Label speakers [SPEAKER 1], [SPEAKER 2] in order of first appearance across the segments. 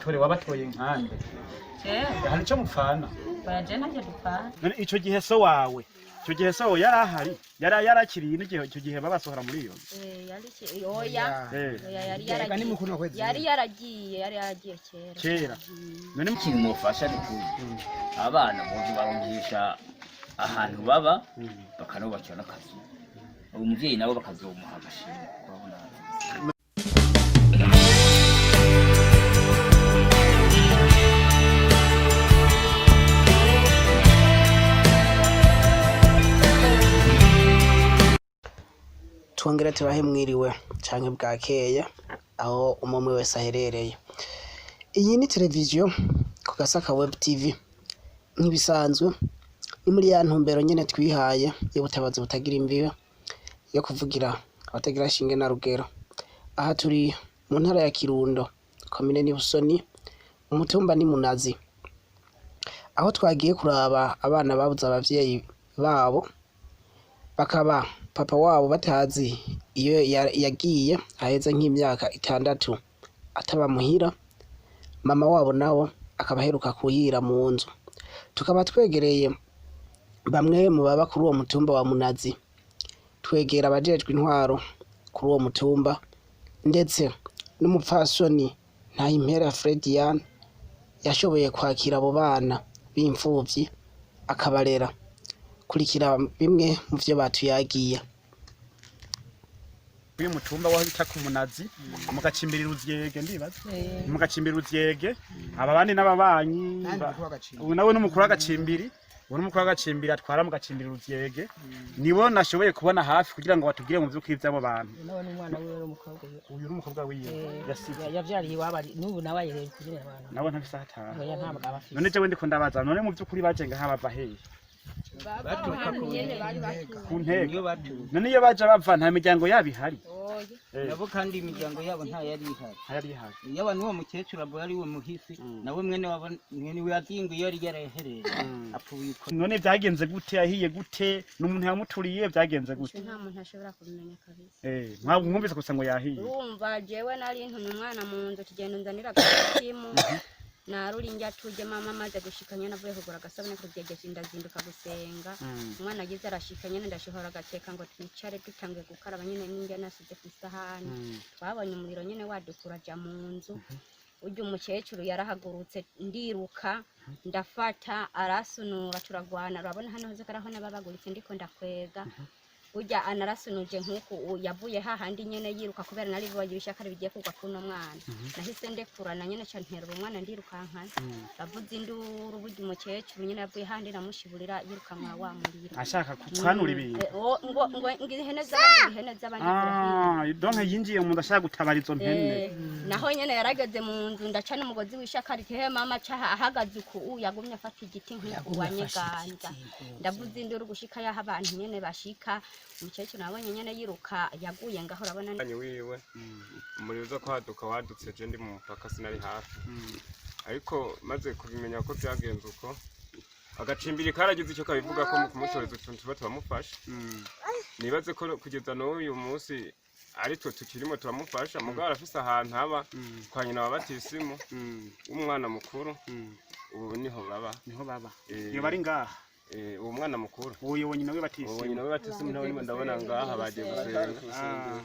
[SPEAKER 1] Tore wabatoye nkande?
[SPEAKER 2] Jewe?
[SPEAKER 1] Hari ico mupfana?
[SPEAKER 2] Oya, je ntacyo dupfana.
[SPEAKER 1] None ico gihe so wawe, ico gihe so wawe yari ahari, yari yarakiriye n'igihe ico gihe babasohora muri iyo nzu?
[SPEAKER 3] Oya. Oya, yari
[SPEAKER 4] Yega, ni
[SPEAKER 3] yaragiye.
[SPEAKER 4] mukuru wa kwezi.
[SPEAKER 3] Yari yaragiye kera.
[SPEAKER 1] Kera. None
[SPEAKER 5] Ikintu mufasha ni ukuri abana muzi barumvisha ahantu baba, bakanubakira n'akazu, umuvyeyi nabo bakazomuha agashimwe urabona.
[SPEAKER 6] Twongere tubahe mwiriwe canke bwakeye aho umwe wese aherereye. Iyi ni televiziyo ku Gasaka Web TV. Nk'ibisanzwe ni muri ya ntumbero nyene twihaye y'ubutabazi butagira imbibe, yo kuvugira abatagira shinge na rugero. Aha turi mu ntara ya Kirundo, komine ni Busoni, umutumba ni Munazi, aho twagiye kuraba abana babuze abavyeyi babo, bakaba papa wabo batazi iyo yagiye haheze nk'imyaka 6 ataba muhira, mama wabo nawo akaba aheruka kuhira mu nzu. Tukaba twegereye bamwe mu baba kuri uwo mutumba wa Munazi, twegera abajejwe intwaro kuri uwo mutumba, ndetse n'umupfasoni Ntahimpera Fredian yashoboye kwakira abo bana b'imfuvyi akabarera. Kurikira bimwe mu vyo batuyagiye.
[SPEAKER 1] Uyu mutumba waho bita ku Munazi, mu gacimbiri Ruvyege, ndibaza mu gacimbiri Ruvyege. Aba bandi n'ababanyi.
[SPEAKER 4] Nandi mukuru w'agacimbiri.
[SPEAKER 1] Ubu nawe n'umukuru w'agacimbiri, ubu n'umukuru w'agacimbiri atwara mu gacimbiri Ruvyege, nibo nashoboye kubona hafi kugira ngo batubwire mu vy'ukuri vy'abo bantu.
[SPEAKER 7] Nawe n'umwana wiwe n'umukobwa wiwe.
[SPEAKER 1] Uyu n'umukobwa wiwe yasize.
[SPEAKER 7] Yavyariye iwabo n'ubu nawe ayerera kugira abantu.
[SPEAKER 1] Nawe ntafise aho ataha.
[SPEAKER 7] Oya, ntabwo aba afise.
[SPEAKER 1] None jewe ndiko ndabaza, none mu vy'ukuri baje ngaha bava hehe?
[SPEAKER 3] Baturuka ku nyene bari batuye.
[SPEAKER 1] Ku Ntego?
[SPEAKER 8] Niyo batuye.
[SPEAKER 1] None iyo baja bava nta miryango yabo ihari?
[SPEAKER 3] Oya.
[SPEAKER 8] Nabo kandi imiryango yabo nta yari ihari.
[SPEAKER 1] Ntayari ihari.
[SPEAKER 8] Iyo abantu uwo mukecuru abo ari we muhisi, nawe mwene wabo mwene we yazinguye yari yarahereye apfuye uko.
[SPEAKER 1] None vyagenze gute? Yahiye gute? N'umuntu yamuturiye? Vyagenze gute?
[SPEAKER 3] Nta muntu ashobora kubimenya kabisa.
[SPEAKER 1] Mwumvise gusa ngo yahiye?
[SPEAKER 3] Urumva jewe nari ntumye umwana mu nzu, tugenda unzanira agasimu naruri njya tujye. Mama amaze gushika nyene avuye kugura agasabune kubyegesha, ndazinduka gusenga. Umwana agize arashika nyene, ndashohora agateka ngo twicare dutanguye gukaraba nyene n'indya nasize ku isahani. Twabonye umuriro nyene wadukura aja mu nzu. Urya umukecuru yarahagurutse, ndiruka ndafata arasunura, turagwana. Urabona hano hose karaho nababaguritse, ndiko ndakwega burya anarasunuje nk'uku yavuye hahandi nyene yiruka, kubera nari bibonye ibishaka bigiye kugwa kuno mwana. Nahise ndekurana nyene ca nterura umwana ndirukankana, bavuza induru. Burya umukecuru nyene yavuye hahandi namushiburira yirukanka wa muriro.
[SPEAKER 1] Ashaka kwanura ibintu.
[SPEAKER 3] Eh, ngo ihene z'abandi, ihene z'abandi zirahiye.
[SPEAKER 1] Ah, donc yinjiye mu nzu ashaka gutabara izo mpene.
[SPEAKER 3] Eh, naho nyene yarageze mu nzu, ndaca n'umugozi w'ishaka riti he mama ca ahagaze uku yagumye afata igiti nk'uku wanyeganza. Ndavuza induru gushika yaho abantu nyene bashika. Umukecuru nabonye nyene yiruka yaguye ngaho, urabona.
[SPEAKER 9] Umubanyi wiwe umuriro uza kwaduka wadutse je ndi mu mupaka, sinari hafi, ariko maze kubimenya ko byagenze uko, agacimbiri karagize icyo kabivuga ko mu kumutoreza utuntu tuba turamufasha. Nibaze ko kugeza n'uyu munsi ari twe tukirimo turamufasha, mugabo arafise ahantu aba kwa nyina wa batisimu w'umwana mukuru, ubu niho baba.
[SPEAKER 1] Niho baba?
[SPEAKER 9] Eh.
[SPEAKER 1] Iyo bari ngaha?
[SPEAKER 9] Eh, uwo mwana mukuru.
[SPEAKER 1] Uwo nyina we
[SPEAKER 9] uwo
[SPEAKER 1] batisimu?
[SPEAKER 9] Nyina we batisimu nawe ndimo ndabona ngaha bagiye gusenga.
[SPEAKER 1] Ah.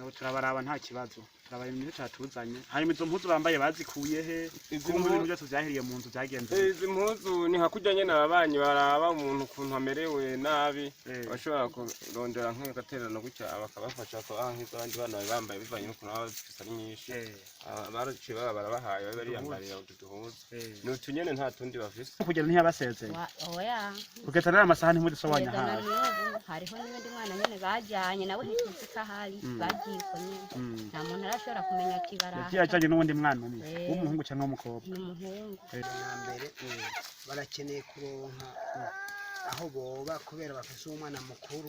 [SPEAKER 1] Aho turabaraba, nta kibazo, turabaraba ibintu catuzanye. Hanyuma izo mpuzu bambaye bazikuye he?
[SPEAKER 9] Izi
[SPEAKER 1] Kumva ibintu byose vyahiriye mu nzu vyagenze
[SPEAKER 9] Eh,
[SPEAKER 1] gute?
[SPEAKER 9] Izi mpuzu ni hakurya nyene ababanyi baraba umuntu ukuntu amerewe nabi, bashobora kurondera nk'agatererano gutya bakabafasha ko nk'izo abandi bana bari bambaye bivanye n'ukuntu baba bazifise ari nyinshi. Baraciye baba barabahaye babe bariyambarira utu duhuzu. Ni utu nyene, nta tundi bafise.
[SPEAKER 1] Kugeza ntiyabasezeye?
[SPEAKER 3] Oya.
[SPEAKER 1] Kugeza n'aya masaha ntimuzisobanya?
[SPEAKER 3] Kugeza na
[SPEAKER 1] Hafi
[SPEAKER 3] n'ubu hariho n'undi mwana nyene bajanye nawe, ntituzi ko ahari, bagiye uko nyene. Nta muntu arashobora kumenya ati
[SPEAKER 1] Yagiye
[SPEAKER 3] baraha.
[SPEAKER 1] ajanye n'uwundi mwana umwe?
[SPEAKER 3] Eh.
[SPEAKER 1] W'umuhungu cyangwa w'umukobwa?
[SPEAKER 3] Ni umuhungu.
[SPEAKER 4] Na mbere barakeneye kuronka aho boba kubera bafise umwana mukuru.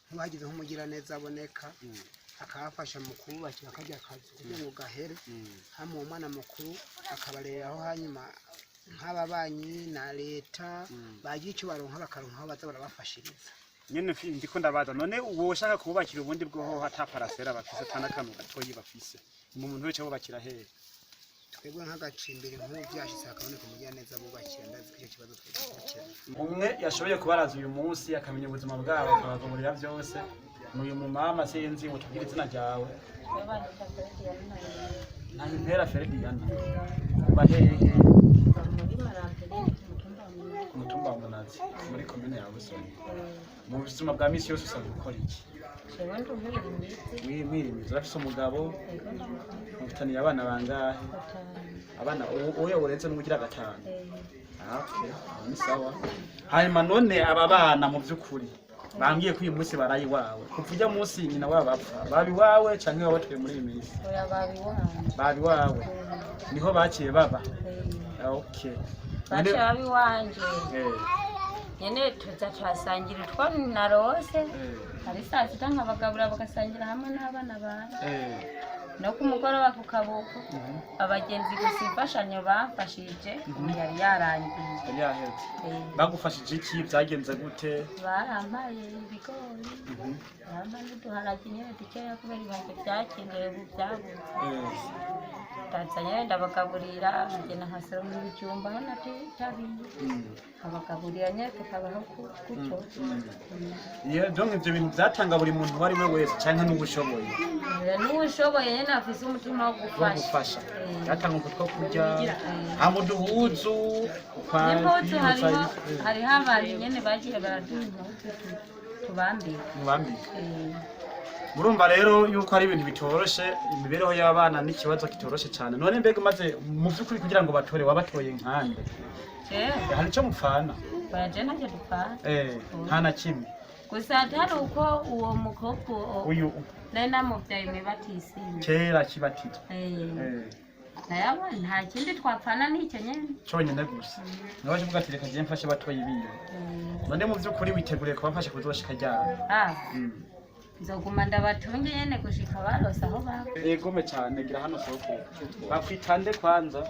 [SPEAKER 4] Nk'uhagize nk'umugiraneza aboneka akabafasha mu kububakira karya kazu kugira ngo gahere hamwe, uwo mwana mukuru akabarereraho, hanyuma nk'ababanyi na leta bagira icyo baronka, bakaronka aho baza barabafashiriza.
[SPEAKER 1] Nyene ndiko ndabaza, none uwo ushaka kububakira ubundi bwoho ata parasera bafise, ata n'akantu gatoyi bafise, mu muntu wese bubakira hehe?
[SPEAKER 4] Twebwe nk'agacimbiri, nk'ubu byashitse hakaboneka umugiraneza bubakira, ndazi ko icyo kibazo twagikurikirana.
[SPEAKER 1] Umwe yashoboye kubaraza uyu munsi, akamenya ubuzima bwabo, akabagaburira byose, ni uyu mumama. Sinzi ngo tubwire izina ryawe. Ntahimpera Feridiyana, uba hehe?
[SPEAKER 2] Muri Marambere, umutumba wa Munini.
[SPEAKER 1] Ku mutumba wa Munazi, muri komine ya Busoni. Mu buzima bwa misi yose usabwa gukora iki?
[SPEAKER 2] Jewe ndi umwirimizi.
[SPEAKER 1] Mwirimizi. Urafise umugabo?
[SPEAKER 2] Yego, ndamufite.
[SPEAKER 1] Mufitaniye abana bangahe?
[SPEAKER 2] Batanu.
[SPEAKER 1] Abana uwo urenze n'ugira gatanu?
[SPEAKER 2] Eh.
[SPEAKER 1] Ah, okay. Aho ni sawa. Hanyuma none aba bana, mu by'ukuri bambwiye ko uyu munsi baraye iwawe. Kuva ujya munsi nyina wabo apfa, baba iwawe canke wabatuye muri iyi minsi?
[SPEAKER 2] Oya, baba iwanje.
[SPEAKER 1] Baba iwawe, niho baciye baba?
[SPEAKER 2] Eh.
[SPEAKER 1] Ah, okay.
[SPEAKER 2] Baciye baba iwanje. Nyene tuza turasangira utwo narose. Ari saa 6 nkabagabura, bagasangira hamwe n'abana banje. No ku mugoroba ku kaboko abagenzi gusa, imfashanyo bamfashije ubu yari yarangiye.
[SPEAKER 1] Yari yaheze?
[SPEAKER 2] Eh.
[SPEAKER 1] Bagufashije iki? Byagenze gute?
[SPEAKER 2] Barampaye ibigori, barampaye n'uduharage nyene dukeya, kubera ibiharage byakenewe ubu byabuze. Ndaza nyene ndabagaburira, nkagenda nkasoroma ibijumba aho natabiye, nkabagaburira nyene, tukabaho gutyo.
[SPEAKER 1] Iyo donc ivyo bintu byatanga buri muntu uwo ari we wese canke n'ubushoboye?
[SPEAKER 2] N'uwushoboye nyene afise umutima wo
[SPEAKER 1] Wo
[SPEAKER 2] gufasha.
[SPEAKER 1] gufasha. Byatanga utwo kurya hama uduhuzu
[SPEAKER 2] N'impuzu hariho.
[SPEAKER 1] Kwitsa.
[SPEAKER 2] Hariho abantu nyene bagiye baraduha impuzu tubambika.
[SPEAKER 1] Mubambika.
[SPEAKER 2] Eh.
[SPEAKER 1] Murumva rero yuko ari ibintu bitoroshe, imibereho y'abana n'ikibazo kitoroshe cyane. None mbega umaze mu by'ukuri kugira ngo batore, wabatoye nkande?
[SPEAKER 2] Jewe?
[SPEAKER 1] Hari icyo mupfana?
[SPEAKER 2] Oya, je ntacyo dupfana.
[SPEAKER 1] Nta na kimwe?
[SPEAKER 2] Gusa atari uko uwo mukobwa
[SPEAKER 1] Uyu?
[SPEAKER 2] Nari namubyaye imibatisimu.
[SPEAKER 1] Kera kibatizwa?
[SPEAKER 2] Nayabo nta kindi twapfana, n'icyo nyene.
[SPEAKER 1] Cyonyine gusa nawe uvuga ati reka njye mfashe batoyi biwe. None mu by'ukuri witeguriye kubafasha kuzoshika ryari?
[SPEAKER 2] Ah, nzoguma ndabatunge nyene gushika barose aho baba.
[SPEAKER 1] Egome cyane, gira hano soko. Bakwitande kwanza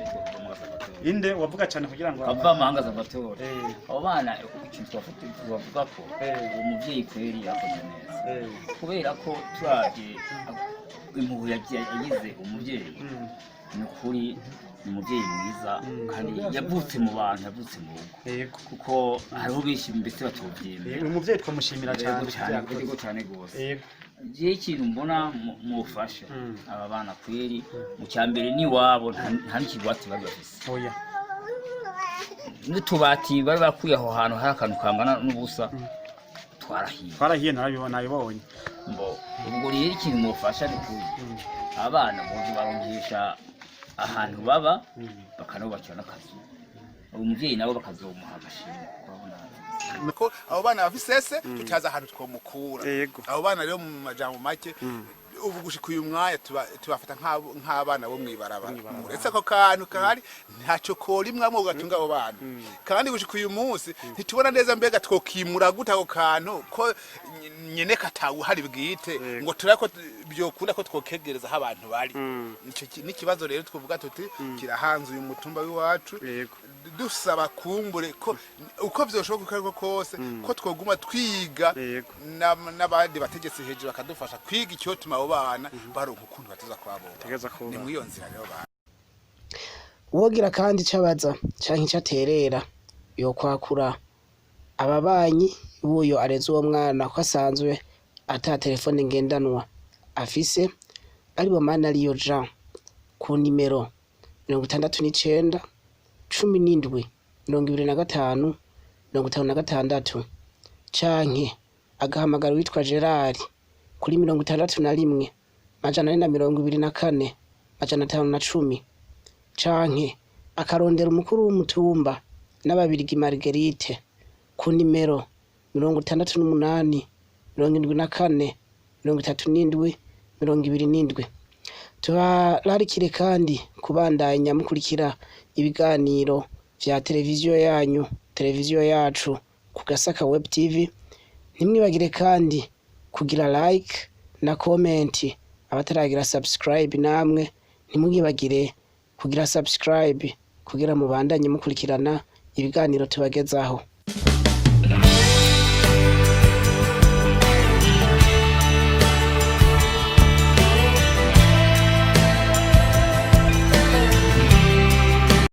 [SPEAKER 1] inde wavuga cyane kugira ngo
[SPEAKER 5] Kavamahanga Salvatore.
[SPEAKER 1] Eh.
[SPEAKER 5] Abo bana, ikintu twavuga ko uwo muvyeyi kweri yakoze neza, kubera ko turavye impuhwe yagize umuvyeyi, ni ukuri ni umuvyeyi mwiza, kandi yavutse mu bantu, yavutse mu rugo, kuko hariho benshi mbese batovyemera.
[SPEAKER 1] Uyu muvyeyi twamushimira cyane.
[SPEAKER 5] Yego cyane.
[SPEAKER 1] Ivyo yakoze.
[SPEAKER 5] Yego cyane gose.
[SPEAKER 1] Yego.
[SPEAKER 5] Jewe ikintu mbona mufasha aba bana kweri, mu cyambere ni iwabo nta n'ikigwati bari bafise.
[SPEAKER 1] Oya.
[SPEAKER 5] N'utubati bari bakuye aho hantu hari akantu kangana n'ubusa, twarahiye.
[SPEAKER 1] Twarahiye, narabibona, nabibonye.
[SPEAKER 5] Mbo ubwo rero ikintu mufasha ni kuri abana bozo ahantu baba, bakanubakira n'akazu, umuvyeyi nabo bakazomuha agashimwe urabona.
[SPEAKER 10] Ko abo bana bafise se tutazi ahantu twomukura. Abo bana rero, mu majambo make, ubu gushika uyu mwanya tubafata nk'abana bo mw'ibarabara. Uretse ako kantu kahari, ntacyo korimwamwo gatunga abo bana. Kandi gushika uyu munsi ntitubona neza mbega twokimura gute ako kantu ko nyene katawuhari bwite, ngo turabe ko byokunda ko twokegereza aho abantu bari. Ico n'ikibazo rero twovuga tuti kirahanze uyu mutumba w'iwacu. Dusaba kumbure ko uko vyoshoboka uko ariko kose ko twoguma twiga n'abandi bategetsi hejuru, bakadufasha kwiga icyotuma abo bana baronka ukuntu bateza kwabona.
[SPEAKER 1] Tegeza kuba.
[SPEAKER 10] Ni mw'iyo nzira rero ba
[SPEAKER 6] Uwogira kandi ico abaza canke ico aterera, yokwakura ababanyi b'uyo areze uwo mwana, ko asanzwe ata telefone ngendanwa afise, aribo Manariyo Jean, ku nimero 69 17 25 56, canke agahamagara uwitwa Gerard kuri 61 424 510, canke akarondera umukuru w'umutumba n'Ababirigi Marguerite ku nimero 68 74 37 27. Tubararikire kandi kubandanya mukurikira ibiganiro vya televiziyo yanyu, televiziyo yacu, ku Gasaka Web TV. Ntimwibagire kandi kugira like na comment. Abataragira subscribe, namwe ntimwibagire kugira subscribe kugira mubandanye mukurikirana ibiganiro tubagezaho.